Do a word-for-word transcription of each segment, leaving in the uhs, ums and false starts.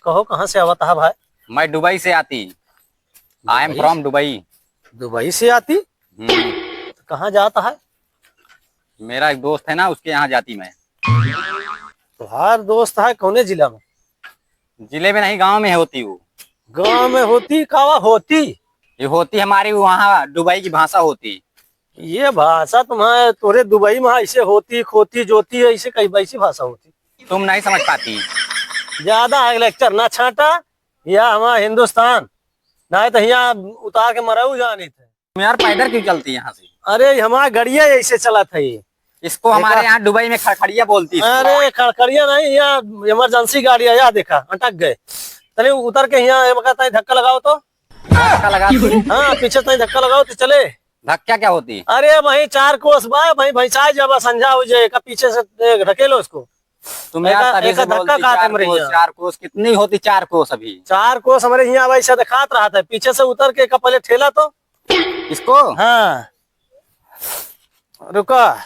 कहो, कहाँ से आवत है भाई? मैं दुबई से आती। I am दुबई from से? दुबई। दुबई से आती? हम्म। तो कहाँ जात है? मेरा एक दोस्त है ना, उसके यहाँ जाती मैं। तुम्हार दोस्त है कौने जिला में? जिले में नहीं, गांव में होती वो। गांव में होती? कावा होती? ये होती हमारी वहाँ दुबई की भाषा होती। ये भाषा तुम्हारे, तोरे दुबई में ऐसे होती, खोती, जोती, ऐसे कई वैसी भाषा होती। तुम नहीं समझ पाती। ज्यादा है lecture ना छाटा, या हमारा हिंदुस्तान, ना तो यहाँ उतार के मरऊ जानी थे। तुम यार पैदल क्यों चलती यहाँ से? अरे, हमारा गड़िया ऐसे चलत है। इसको हमारे देखा? यहाँ दुबई में खड़खड़िया बोलती है। अरे, खड़खड़िया नहीं, यहाँ emergency गाड़ी है, यहाँ देखा, अटक गए। चलिए, उतर के यहाँ, ये बका, ताई धक्का लगाओ तो। धक्का लगा दो। हाँ, पीछे से धक्का लगाओ तो चले। धक्का क्या होती? अरे, वही चार कोस बा, वही भैंसा जाबा, संझा हो जाए, का पीछे से, ए, ढकेलो उसको। तुम यार एका, तभी एका से धक्का बोलती, कहा चार तुम रही कोस, हो? चार कोस कितनी होती? चार कोस अभी। चार कोस हमारे यहाँ वैसे दिखात रहा था, पीछे से उतर के एका पहले ठेला तो। इसको? हाँ। रुका।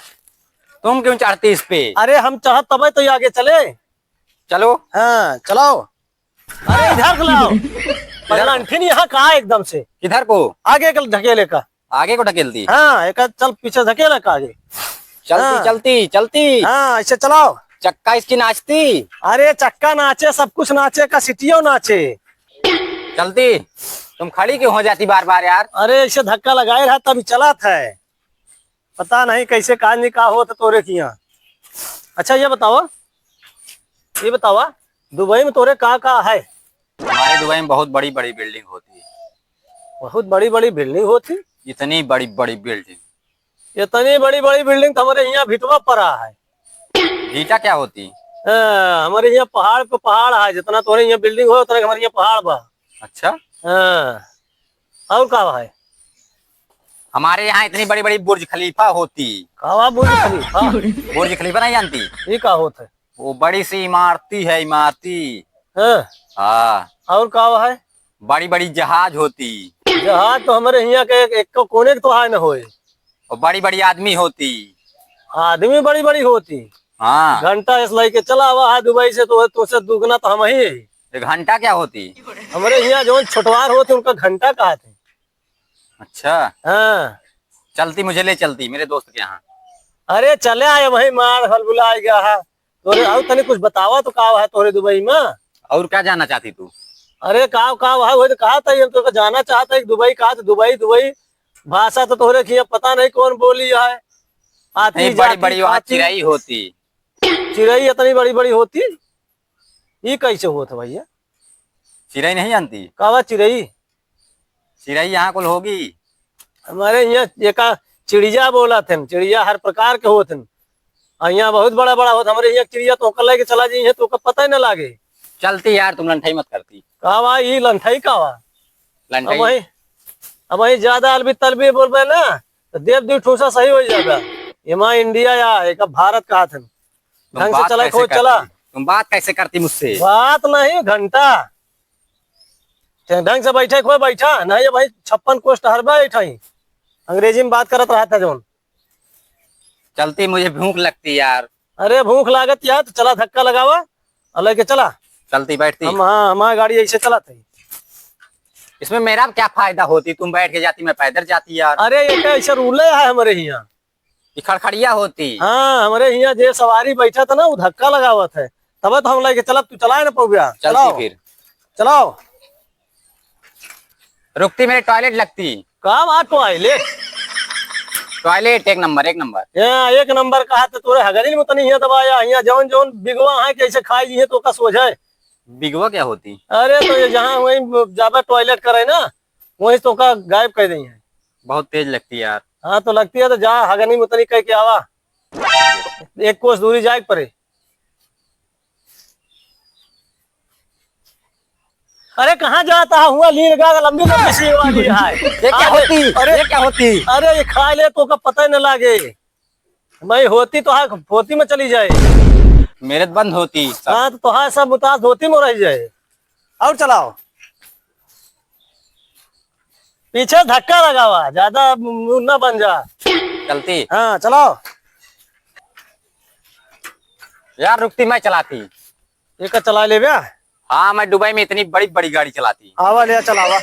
तुम क्यों चढ़ती इस पे? अरे हम चढ़त तबे तो ये आगे चले। चलो। हाँ, चलाओ। अरे इधर को लाओ। पगला अंठिन यहाँ का एकदम से। किधर को? आगे के ढकेले का। आगे को ढकेल दी? हाँ, एक चल पीछे ढकेले का आगे। चलती, हाँ। चलती, चलती। हाँ, ऐसे चलाओ। चक्का इसकी नाचती। अरे चक्का नाचे, सब कुछ नाचे का, सीटियो नाचे। चलती, तुम खड़ी क्यों हो जाती बार बार यार? अरे ऐसे धक्का लगाए रहा तभी चलत है। पता नहीं कैसे का नहीं का होत तोरे किहाँ। अच्छा ये बताओ, ये बतावा, दुबई में तोरे का का है? हमारे दुबई में बहुत बड़ी बड़ी building होती है। बहुत बड़ी बड़ी building होती? इतनी बड़ी बड़ी building। इतनी बड़ी बड़ी building तो हमारे यहाँ भिटवा पड़ा है। भीटा क्या होती? हाँ, हमारे यहाँ पहाड़ पे पहाड़ है, जितना तोरे यहाँ building हो उतना हमारे यहाँ पहाड़ बा। अच्छा। हाँ। और का है? हमारे यहाँ इतनी बड़ी बड़ी बुर्ज खलीफा होती। का बा बुर्ज खलीफा? बुर्ज खलीफा नहीं जानती? ये का होत है? वो बड़ी सी इमारती है, इमारती। हाँ। हाँ। और का है? बड़ी बड़ी जहाज होती। जहाज तो हमारे यहाँ के एक, एक कोने के तो है न होए। और बड़ी बड़ी आदमी होती। आदमी बड़ी बड़ी होती। हाँ। घंटा इस लइके चला हुआ है दुबई से, तो तुमसे दुगना तो हम ही है। ये घंटा क्या होती? हमारे यहाँ जो छोटवार होते उनका घंटा कहा थे। अच्छा। हाँ। चलती, मुझे ले चलती मेरे दोस्त के यहाँ। अरे चले आए वही मार हलबुला आ गया है। तोरे और तनी कुछ बतावा तो का है तोरे दुबई में? और क्या जानना चाहती तू? अरे का, का है वही तो कहा था, हम तो जाना चाहता है दुबई का, तो दुबई, दुबई भाषा तो तोरे की पता नहीं कौन बोली है। आती नहीं, बड़ी जाती बड़ी वहाँ खाती। चिरई होती। चिरई इतनी बड़ी बड़ी होती? ये कैसे होत है भैया? चिरई नहीं जानती? का बा चिरई? चिरई यहाँ कुल होगी। हमारे यहाँ एका चिड़िया बोलत हन, चिड़िया हर प्रकार के होत हन। और यहाँ बहुत बड़ा बड़ा होत, हमारे यहाँ चिड़िया तो ओकर लेके चला जाइए तो ओकर पता ही ना लागे। चलती यार, तुम लंठाई मत करती। का बा, ई लंठाई का बा? लंठाई। अब वही, अब वही ज्यादा अलबी तलबी बोलबे ना, तो देव दुई ठूसा सही हो जाबे। एमा इंडिया या एक भारत का हाथ है। तुम ढंग से बात चला, कैसे खोज चला। करती? तुम बात कैसे करती मुझसे? बात नहीं, घंटा। ते ढंग से बैठे, खोए बैठा, नहीं ये भाई छप्पन कोस टहरबा बैठा ही। अंग्रेजी में बात करत रहा था जौन। चलती, मुझे भूख लगती यार। अरे भूख लागत यार, तो चला धक्का लगावा और लेके चला। चलती बैठती। हम, हाँ, हमारी गाड़ी ऐसे चलत है। इसमें मेरा क्या फायदा होती? तुम बैठ के जाती, मैं पैदल जाती यार। अरे ये क्या ऐसा rule है हमारे यहाँ? ये खड़खड़िया होती। हाँ, हमारे यहाँ जे सवारी बैठा था ना, वो धक्का लगावत है, तब तो हम लेके चलब, तू चलाए ना पौबा। चलती चलाओ। फिर। चलाओ। रुकती, मेरे toilet लगती। का बात toilet? Toilet एक नंबर, एक नंबर। यहाँ एक नंबर कहा तो तोरे हगरी में तनी हिया दबाया, हिया जौन जौन बिगवा है कैसे खाई जी है तो का सोझ है। बिगवा क्या होती? अरे तो ये जहाँ वहीं ज्यादा toilet करे ना, वहीं तो का गायब कर देंगे। बहुत तेज लगती है यार। हाँ, तो लगती है तो जा, हगनी मुतनी कह के आवा, एक कोस दूरी जाए के पड़े। अरे, कहाँ जाता है? हुआ लीन गा लंबी लंबी सी वाली है। ये क्या अरे, होती? अरे, ये क्या होती? अरे, ये खा ले तो का पता ही न लागे। मैं होती तो हाँ, होती में चली जाए। मेरे तो बंद होती सब। हाँ, तो तोहार सब उतार धोती में रह जाए। और चलाओ। पीछे धक्का लगावा, ज्यादा मु-, मुन्ना बन जा। चलती? हाँ, चलाओ। यार रुकती, मैं चलाती। एक चला ले बे। हाँ, मैं दुबई में इतनी बड़ी बड़ी गाड़ी चलाती। आवा, ले चलावा।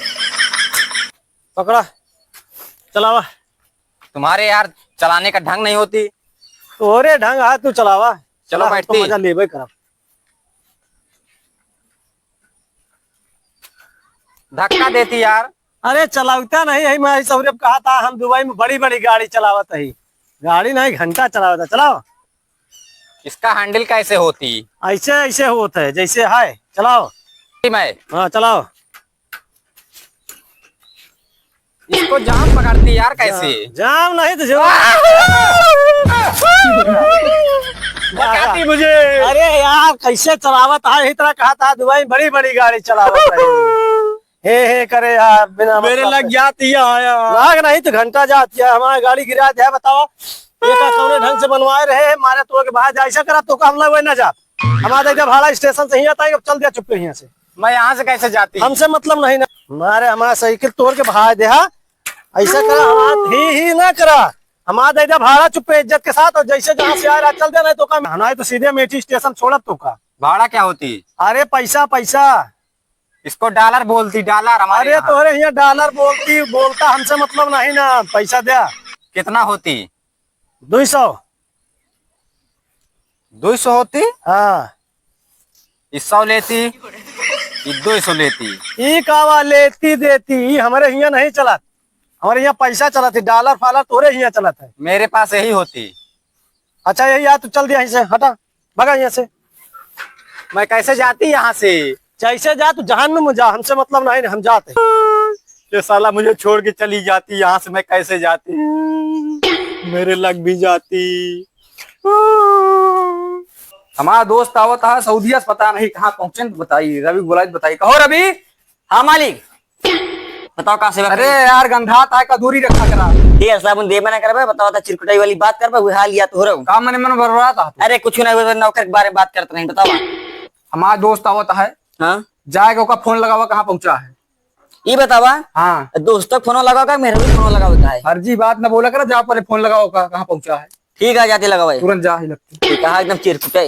पकड़ा, चलावा। तुम्हारे यार चलाने का ढंग नहीं होती। तोरे ढंग है, तू चलावा। चलो, चला, हम तो बैठती। मजा लेबे करब। धक्का देती यार। अरे चलावता नहीं है, मैं सौरभ कहा था, हम दुबई में बड़ी बड़ी गाड़ी चलावत है। गाड़ी नहीं, घंटा चलावता, चलाओ। इसका हैंडल कैसे होती? ऐसे, ऐसे होत है, जैसे है, चलाओ। मैं हाँ, चलाओ। इसको जाम पकड़ती यार, कैसे? जा-, जाम नहीं तो जो बचाती मुझे। अरे यार, कैसे चलावत है? इतना कहा था दुबई में बड़ी बड़ी गाड़ी चलावत है। हे हे करे यार, बिना मेरे मतलब लग के। जाती है यार। लाग नहीं तो घंटा जाती है, हमारी गाड़ी गिरा दे, बताओ। ये का कौने ढंग से बनवाए रहे, मारे तो के बाहर जा, ऐसा करा तो का हम लोग वही ना जा। हमारा दे दे भाड़ा स्टेशन से ही आता है, अब चल दिया चुप यहाँ से। मैं यहाँ से कैसे जाती? हमसे मतलब नहीं ना। मारे हमारा साइकिल तोड़ के भाग दे, हाँ? ऐसा करा, हमारा ही, ही ना करा। हमारा दे दे भाड़ा चुप पे इज्जत के साथ, और जैसे जहाँ से आ रहा चल दे, नहीं तो का, नहीं तो सीधे मेठी स्टेशन छोड़ब तो का। भाड़ा क्या होती? अरे पैसा, पैसा। इसको डॉलर बोलती, डॉलर हमारे अरे यहाँ। तोहरे यहाँ डॉलर बोलती, बोलता हमसे मतलब नहीं ना, पैसा दे। कितना होती? दुई सौ। दुई सौ होती? हाँ। ई सौ लेती, ई दुई सौ लेती। ई कावा लेती देती, ई हमरे हियाँ नहीं चलत। हमरे हियाँ पैसा चलत है, डॉलर फालर तोरे हियाँ चलत है। मेरे पास यही होती। अच्छा, यही यार, तू चल दिया यहीं से, हटा, भगा यहाँ से। मैं कैसे जाती यहाँ से? जैसे जा, तू जहन्नुम में जा, हमसे मतलब नहीं, हम जाते। ये साला मुझे छोड़ के चली जाती यहाँ से, मैं कैसे जाती? मेरे लग भी जाती। हमारा दोस्त आवत है सऊदिया से, पता नहीं कहाँ पहुँचे, बताई, रवि को बुलाई, बताई। कहो रवि। हाँ मालिक, बताओ का सेवा अरे करी? यार, गंधात है का, दूरी रखा करा। दे साबुन दे, मना करबे, बताओ ता चिरकुटाई वाली बात करबे, वही हाल या तो हो रहो। का मने मन बरबरात है तू? अरे कुछ नहीं, वो नौकर के बारे में बात करत नहीं, बतावा। हमारा दोस्त आवत है। हाँ? जाएगा, ओका फोन लगावा, कहाँ पहुँचा है? ई बतावा। हाँ। दोस्त तक फोन लगावा का, मेरे भी फोन लगावा का है? फर्जी बात ना बोला करा, जा पहले फोन लगावा का, कहाँ पहुँचा है? ठीक है, जाते लगावा है। तुरंत जा ही लगती। ये कहा एकदम चिरकुटे।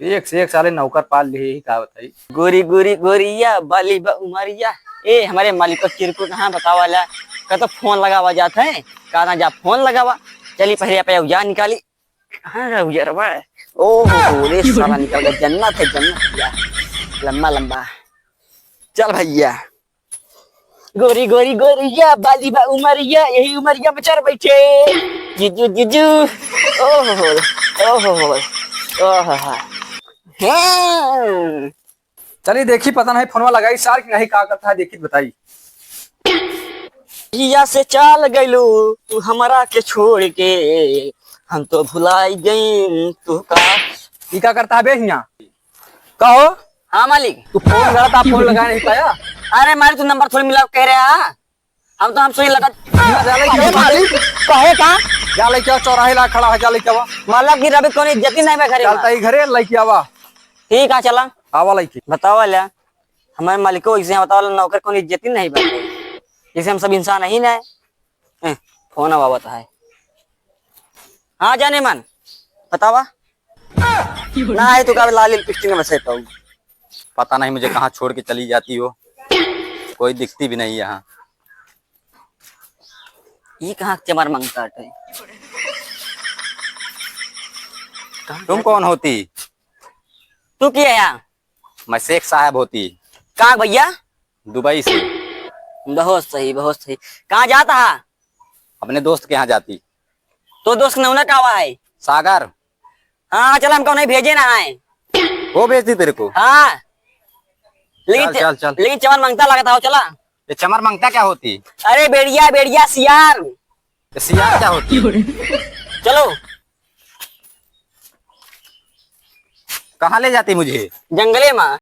एक से एक साले नौकर पाल लिए ही, का बताई। गोरी गोरी गोरिया, बाली बा उमरिया। ए, हमारे मालिक को चिरकुट, हाँ, बतावा ला। का तो फोन लगावा जात है, का ना जा फोन लगावा। चली पहले आप जा निकाली। कहाँ गया उजरवा? ओहो, रे साला निकल गया, जन्नत है, जन्नत भैया। लंबा लंबा। चल भैया। गोरी गोरी गोरिया, बाली बा उमरिया, यही उमरिया में चढ़ बैठे। जीजू, जीजू। ओहो, ओहो, ओहो। हाँ। चली देखी, पता नहीं फोनवा लगाई सार कि नहीं, का करता है, देखी बताई। जिया से चाल गइलू तू हमरा के छोड़ के, हम तो भुलाई गई तू का। ई का करता है बे हियाँ? कहो। हाँ मालिक। तू फोन करता, फोन लगा नहीं पाया। अरे मालिक, तू नंबर थोड़ी मिला कह रहा। हम तो, हम सुई लगा। जा लेके अरे आओ। मालिक, कहे का? जा लेके आओ, चौराहे ला खड़ा है, जा लेके आवा। मालिक की रवि कौन इज्जत ही नहीं बा घरे चलता में। ही घरे लेके आवा। ठीक है, चला। आवा लेके। बतावा ला, हमारे मालिको ऐसे हैं, बतावा ला, नौकर कौन इज्जत ही नहीं बा। जैसे हम सब इंसान ही ना है। हैं, फोन अब आवत है। हाँ जाने मन, बतावा। ना है तो का लाल लिपस्टिक में बसे तो। पता नहीं मुझे कहाँ छोड़ के चली जाती हो, कोई दिखती भी नहीं यहाँ। ये कहाँ चमर मंगता है? तुम कौन होती? तू की है यहाँ? मैं शेख साहब होती। कहाँ भैया? दुबई से। बहुत सही, बहुत सही। कहाँ जाता है? अपने दोस्त के यहाँ जाती। तो दोस्त नौना का हुआ है? सागर। हाँ, चला, हमको नहीं भेजे ना है। वो भेज दी तेरे को? हाँ। लेकिन चल, च-, चल, चल। लेकिन चमर मंगता लगता हो, चला। ये चमर मंगता क्या होती? अरे बेड़िया, बेड़िया सियार। ये सियार क्या होती? चलो। कहाँ ले जाती मुझे? जंगले में।